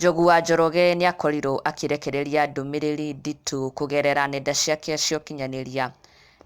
Njogu wa Njoroge nĩakorirwo akĩrekereria ndũmĩrĩri nditũ kũgerera nenda ciake cia ũkinyanĩria.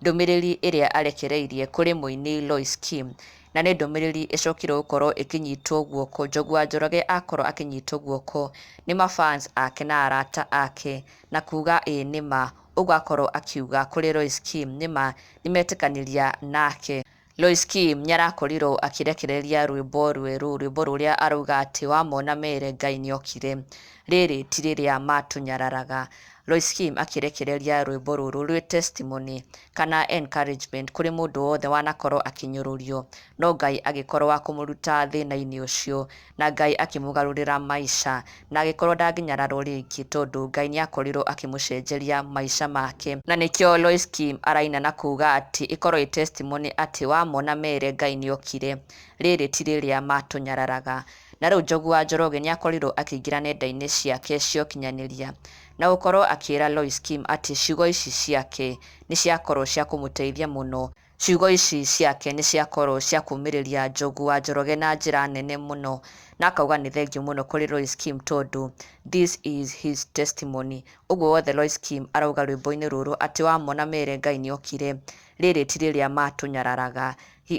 Ndũmĩrĩri ĩrĩa arekereirie kũrĩ mũini Loice Kim, na nĩ ndũmĩrĩri ĩcokire gũkorwo ĩkĩnyitwo guoko. Njogu wa Njoroge akorwo akĩnyitwo guoko nĩ mafans ake na arata ake na kuga ĩĩ nĩma, ũguo akorwo akiuga kũrĩ Loice Kim nĩma nĩmetĩkanĩria nake. Loice Kim nĩarakorirwo akĩrekereria rwĩmbo rwerũ, rwĩmbo rũrĩa arauga atĩ wamona mere Ngai nĩokire, rĩrĩ ti rĩrĩa matũnyararaga. Loice Kim akĩrekereria rwĩmbo rũrũ rwĩ testimony kana encouragement kũrĩ mũndũ wothe wanakorwo akĩnyũrũrio, no Ngai agĩkorwo wa kũmũruta thĩna-inĩ ũcio, na Ngai akĩmũgarũrĩra maica, na agĩkorwo ndangĩnyararwo rĩngĩ tondũ Ngai nĩakorirwo akĩmũcenjeria maica make. Na nĩkĩo Loice Kim araina na kuga atĩ ĩkorwo ĩ testimony atĩ wamona mere Ngai nĩokire, rĩrĩ ti rĩrĩa matũnyararaga. Na rĩu Njogu wa Njoroge nĩakorirwo akĩingĩra nenda-inĩ ciake cia ũkinyanĩria na gũkorwo akĩra Loice Kim atĩ ciugo ici ciake nĩ ciakorwo cia kũmũteithia mũno. Ciugo ici ciake nĩ ciakorwo cia kũmĩrĩria Njogu wa Njoroge na njĩra nene mũno, na akauga nĩ thengiũ mũno kũrĩ Loice Kim tondũ this is his testimony. Ũguo wothe Loice Kim arauga rwĩmbo-inĩ rũrũ atĩ wamona mere Ngai nĩokire, rĩrĩ ti rĩrĩa matũnyararaga.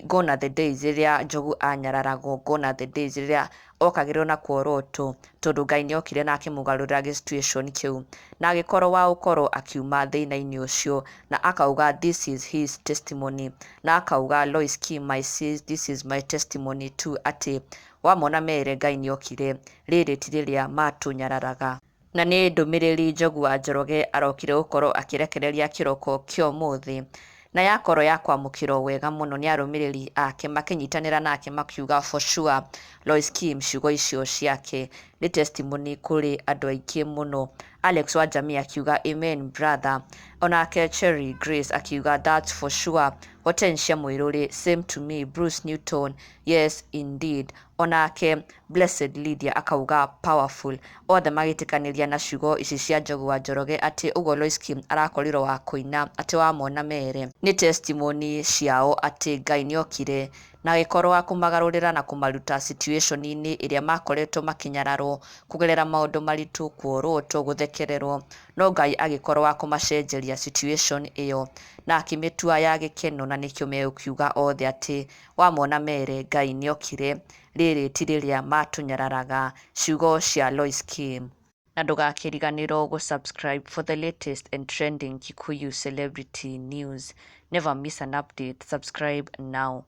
Gone are the days rĩrĩa Njogu anyararagwo, gone are the days rĩrĩa okagĩrĩrwo na kuorotwo tondũ Ngai nĩokire na akĩmũgarũrĩra gĩ situation kĩu na agĩkorwo wa gũkorwo akiuma thĩna-inĩ ũcio, na akauga this is his testimony, na akauga Loice Kim, my sis, this is my testimony too, atĩ wamona mere Ngai nĩokire, rĩrĩ ti rĩrĩa matũnyararaga. Na nĩ ndũmĩrĩri Njogu wa Njoroge arokire gũkorwo akĩrekereria kĩroko kĩa ũmũthĩ, na yakorwo ya kwamũkĩrwo wega mũno nĩ arũmĩrĩri ake makĩnyitanĩra nake makiuga for sure Loice Kim ciugo icio ciake nĩ testimony kũrĩ andũ aingĩ mũno. Alex wa Jamii akiuga amen brother, onake Cherry Grace akiuga that's for sure. Hortensia Muiruri, same to me. Bruce Newton, yes indeed. Onake Blessed Lydia akauga powerful. Othe magĩtĩkanĩria na ciugo ici cia Njogu wa Njoroge atĩ ũguo Loice Kim arakorirwo wa kũina atĩ wamona mere nĩ testimony ciao atĩ Ngai nĩokire na agĩkorwo wa kũmagarũrĩra na kũmaruta situation-inĩ ĩrĩa makoretwo makĩnyararwo kũgerera maũndũ maritũ, kuorotwo, gũthekererwo, no Ngai agĩkorwo wa kũmacenjeria situation ĩyo na akĩmĩtua ya gĩkeno, na nĩkĩo megũkiuga othe atĩ wamona mere Ngai nĩokire, rĩrĩ ti rĩrĩa matũnyararaga. Ciugo cia Loice Kim. Na ndũgakĩriganĩrwo gũ-subscribe for the latest and trending Kikuyu celebrity news. Never miss an update. Subscribe now.